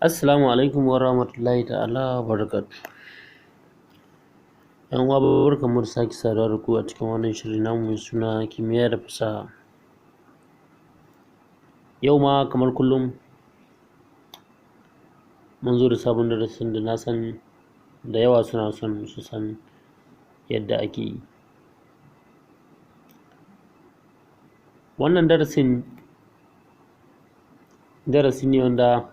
Assalamu alaikum wa rahmatullahi ta'ala wa barakatuh. ‘Yan uwa, barkanmu da sake saduwa da ku a cikin wannan shiri namu mai suna Kimiyya da Fasaha. Yau ma kamar kullum mun zo da sabon darasin da na san da yawa suna son su san yadda ake yi. Wannan darasin darasi ne wanda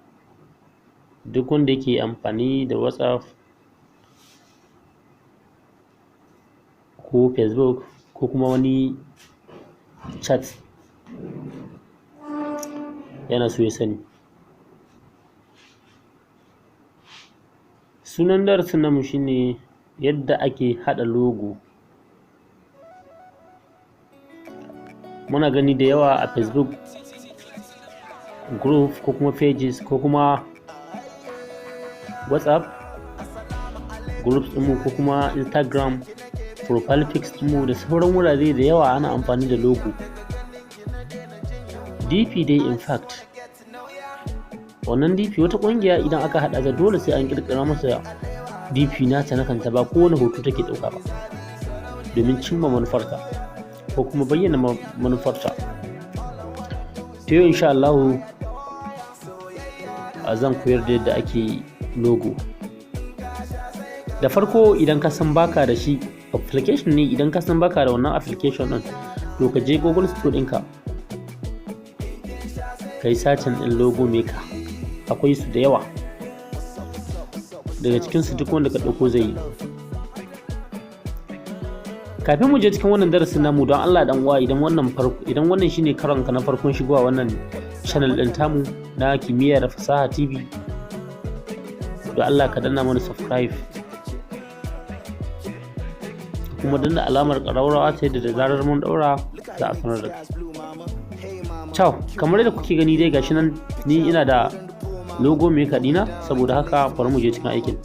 duk wanda yake amfani da WhatsApp ko Facebook ko kuma wani chat yana so ya sani. Sunan darasin namu shine yadda ake haɗa logo. Muna gani da yawa a Facebook group ko kuma pages ko kuma WhatsApp groups ɗinmu ko kuma Instagram profile pics ɗinmu da sauran wurare da yawa ana amfani da logo. DP dai, in fact wannan DP, wata ƙungiya idan aka haɗa ta dole sai an ƙirƙira masa DP nata na kanta, ba kowane hoto take ɗauka ba, domin cimma manufarta ko kuma bayyana manufarta. To, yau insha Allahu zan koyar da yadda ake logo. Da farko, idan ka san baka da shi, application ne, idan ka san baka da wannan application ɗin, to ka je Google Store ɗinka, ka yi searching ɗin logo maker. Akwai su da yawa, daga cikinsu duk wanda ka ɗauko zai yi. Kafin mu je cikin wannan darasin namu, don Allah dan uwa, idan wannan farko, idan wannan shine karon ka na farkon shigowa wannan channel ɗin tamu na Kimiyya da Fasaha TV, don Allah ka danna mana subscribe, kuma danna alamar ƙararrawa ta yadda da zarar mun ɗaura za a sanar da kai. Ciao, kamar yadda kuke gani dai, gashi nan ni ina da logo maker ɗina. Saboda haka bari mu je cikin aikin.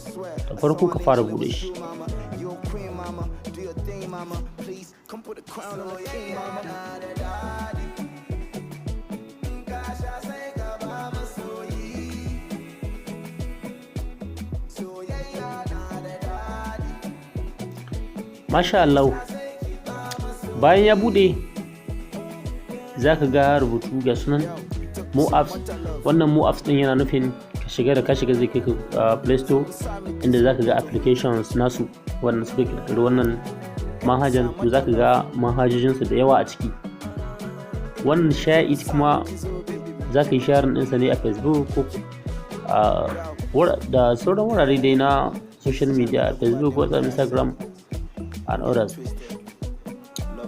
Da farko ka fara buɗe shi. Come put a crown on the king, mama. Masha Allah, bayan ya buɗe za ka ga rubutu ga sunan "More apps". Wannan "More apps" ɗin yana nufin ka shiga, da ka shiga zai kai ka Play Store, inda za ka ga applications nasu wannan suka kirkiri wannan manhajan. To, za ka ga manhajojinsu da yawa a ciki. Wannan "Share it" kuma za ka yi sharing ɗinsa ne a Facebook ko da sauran wurare dai na social media, Facebook, WhatsApp, Instagram and others.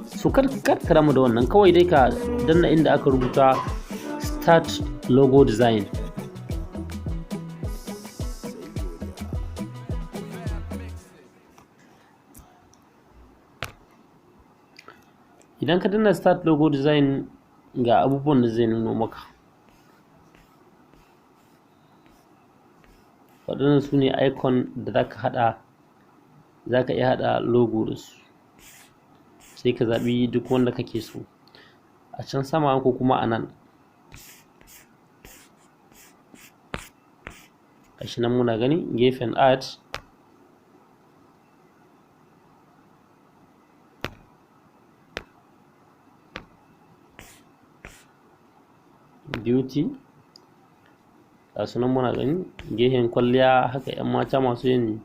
So kar ka damu da wannan, kawai dai ka danna inda aka rubuta "Start logo design". Idan ka danna "Start logo design", ga abubuwan da zai nuno maka. Waɗannan su ne icon da za ka haɗa, za ka iya haɗa logo da su. Sai ka zaɓi duk wanda kake so a can sama ko kuma a nan. Gashi nan muna gani gefen art. Beauty, ga su nan muna gani gefen kwalliya haka, 'yan mata masu yin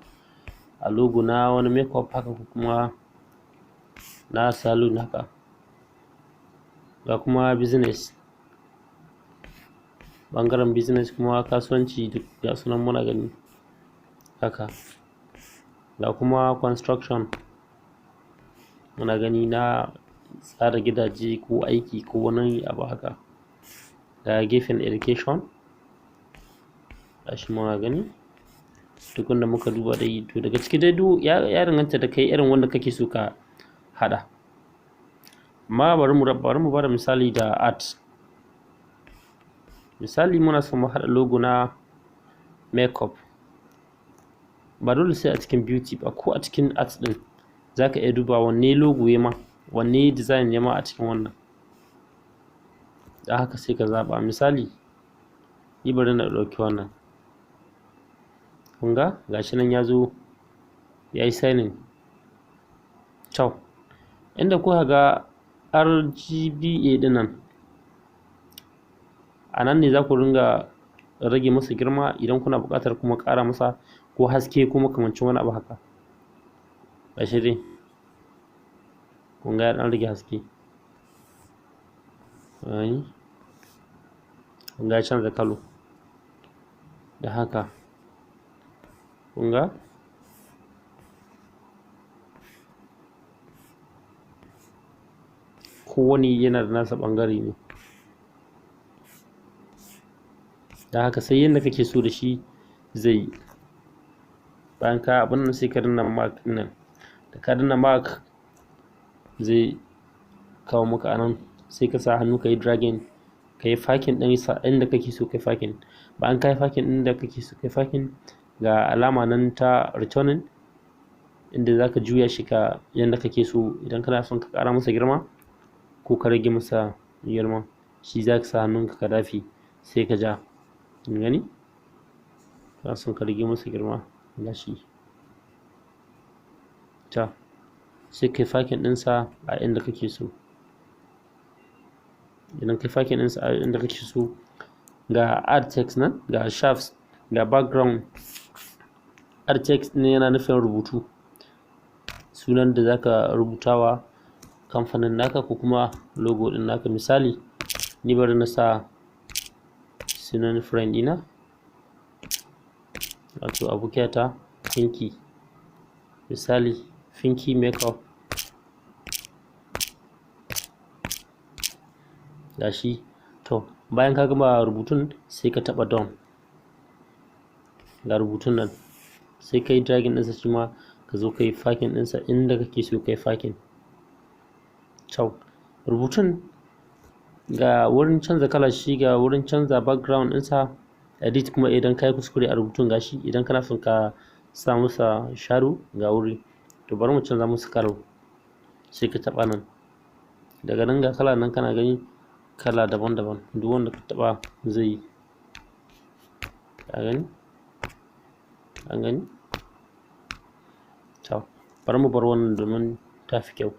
a logo na wani makeup haka ko kuma na salon haka. Ga kuma business, ɓangaren business kuma kasuwanci, duk ga su nan muna gani haka. Ga kuma construction muna gani, na tsara gidaje ko aiki ko wani abu haka. Ga gefen education, gashi muna gani. Duk wanda muka duba dai, to daga ciki dai duk ya danganta da kai irin wanda kake so ka haɗa. Amma bari mu bada misali da art. Misali, muna son mu haɗa logo na makeup. Ba dole sai a cikin beauty ba, ko a cikin art ɗin za ka iya duba wanne logo ya ma, wanne design ya ma a cikin wannan. Don haka sai ka zaɓa. Misali, ni bari na ɗauki wannan. Kun ga gashi nan ya zo ya yi signing. Ciao. Inda kuka ga RGBA ɗin nan, a nan ne za ku ringa rage masa girma idan kuna buƙatar kuma ƙara masa ko haske ko makamancin wani abu haka. Gashi dai, kun ga ya ɗan rage haske. Kun ga ya canza kalo. Da haka, kun ga? Kowane yana da nasa ɓangare ne. Da haka sai yanda kake so da shi zai yi. Bayan ka abun nan sai ka danna mark ɗin nan. Da ka danna mark zai kawo maka anan, sai ka sa hannu ka yi dragging, ka yi parking ɗin sa inda kake so ka yi parking. Bayan ka yi parking inda kake so ka yi parking, ga alama nan ta returning inda za ka juya shi ka yanda kake so. Idan kana son ka ƙara masa girma ko ka rage masa girma, shi za ka sa hannunka ka dafe sai ka ja. Kun gani? Kana son ka rage masa girma, gashi. Ta sai ka yi parking ɗinsa a inda kake so. Idan ka yi parking ɗinsa a inda kake so, ga add text nan, ga shapes, ga background. Add text ne yana nufin rubutu, sunan da zaka rubutawa kamfanin naka ko kuma logo ɗin naka. Misali, ni bari na sa sunan friend ɗina, wato abokiyata Pinky. Misali, Pinky Makeup. Gashi. To, bayan ka gama rubutun sai ka taɓa done. Ga rubutun nan, sai ka yi dragging ɗinsa, shi ma ka zo ka yi parking ɗinsa inda kake so ka yi parking. Ciao. Rubutun ga wurin canza kalar shi, ga wurin canza background ɗinsa. Edit kuma idan ka yi kuskure a rubutun, gashi. Idan kana son ka sa masa shadow, ga wuri. To, bari mu canza musu kala. Sai ka taɓa nan. Daga nan ga kala nan kana gani, kala daban daban. Duk wanda ka taɓa zai yi. Ka gani? An gani? To, bari mu bar wannan domin ta fi kyau.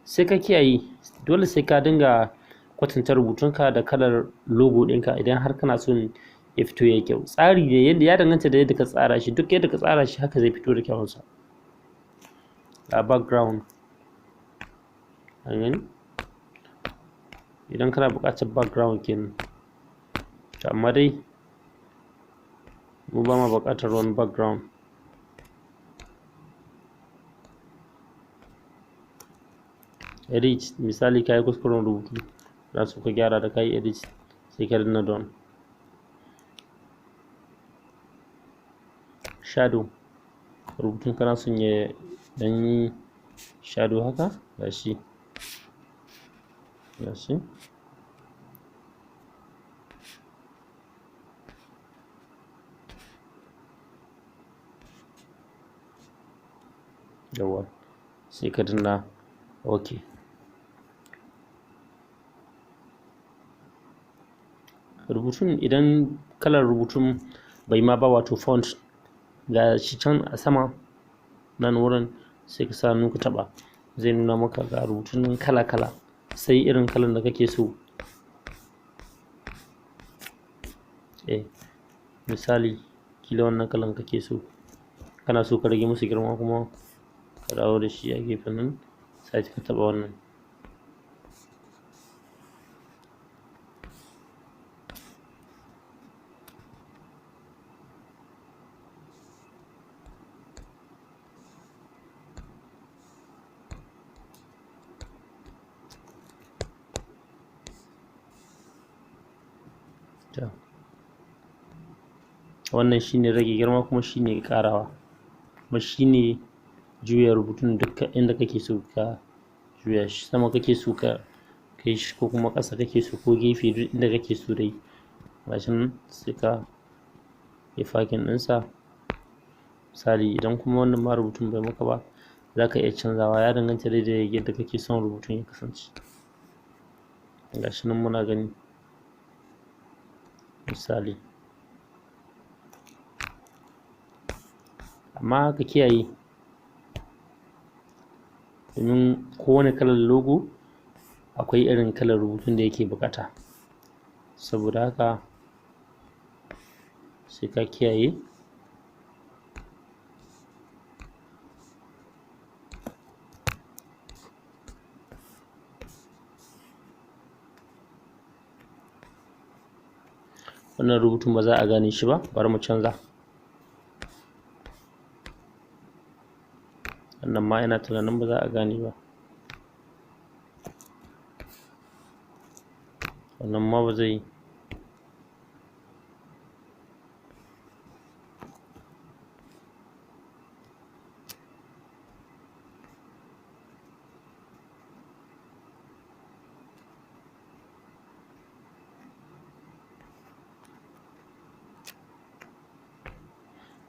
Sai ka kiyaye, dole sai ka dinga kwatanta rubutunka da kalar logo ɗinka idan har kana son ya fito yayi kyau. Tsari ne yadda ya danganta da yadda ka tsara shi. Duk yadda ka tsara shi haka zai fito da kyawunsa. Ga background. An gani? Idan kana buƙatar background kenan. To, amma dai mu ba ma buƙatar wani background. Edit, misali ka yi kuskuren rubutu, za su ka gyara, da ka yi edit sai ka danna done. Shadow, rubutun kana son ya ɗan yi shadow haka, gashi. Gashi. Yawwa, sai ka danna okay. Rubutun idan kalar rubutun bai ma ba, wato font, ga shi can a sama nan wurin, sai ka sa hannu ka taɓa, zai nuna maka ga rubutun nan kala kala, sai irin kalan da kake so. Eh, misali kila wannan kalan kake so, kana so ka rage musu girma kuma ka dawo da shi a gefen nan, sai ka taɓa wannan. To, wannan shine rage girma kuma shine ƙarawa kuma shine juya rubutun duk inda kake so ka juya shi. Sama kake so ka kai shi ko kuma ƙasa kake so ko gefe, duk inda kake so dai. Gashi nan sai ka yi parking ɗinsa. Misali, idan kuma wannan ma rubutun bai maka ba, za ka iya canzawa, ya danganta dai da yadda kake son rubutun ya kasance. Gashi nan muna gani. Misali, Amma ka kiyaye, domin kowane kalar logo akwai irin kalar rubutun da yake buƙata. Saboda haka sai ka kiyaye. Wannan rubutun ba za a gane shi ba, bari mu canza. Wannan ma ina tunanin ba za a gane ba. Wannan ma ba zai yi.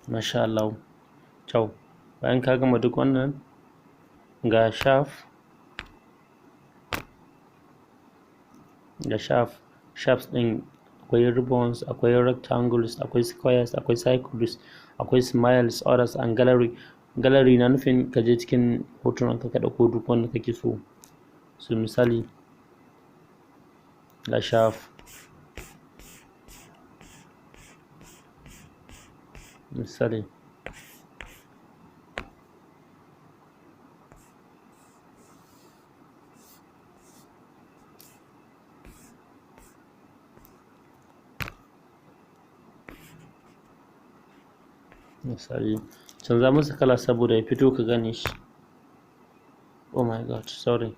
Masha Allah. Kyau. Bayan ka gama duk wannan, ga shape, ga shape, shapes ɗin akwai ribbons, akwai rectangles, akwai squares, akwai circles, akwai smiles, others and gallery. Gallery na nufin ka je cikin hotunan ka, ka ɗauko duk wanda kake so. So misali ga shape, misali misali canza masa kala saboda ya fito ka gane shi. Oh my God, sorry.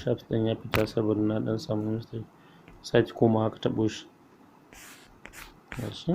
Shapes ɗin ya fita saboda na ɗan samu mistake. Sake komawa ka taɓo shi. Gashi.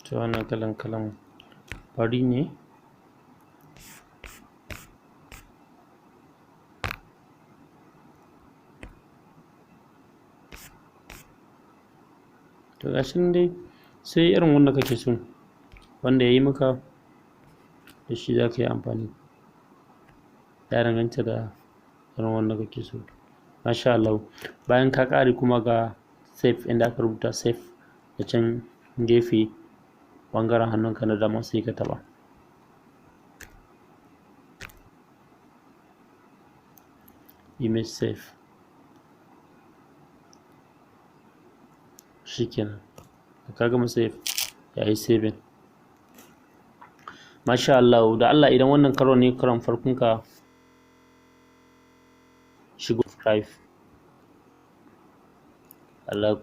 To wannan kalan kalan fari ne. To gashi nan dai, sai irin wanda kake so, wanda ya yi maka, da shi za ka yi amfani. Ya danganta da irin wanda kake so. Masha Allah. Bayan ka ƙare kuma, ga save, inda aka rubuta save da can gefe ɓangaren hannunka na dama, sai ka taɓa. Image save. Shikenan. Da ka gama save, ya yi saving. Masha Allah. Da Allah, idan wannan karo ne karon farkon ka shigo, subscribe. Allah ya.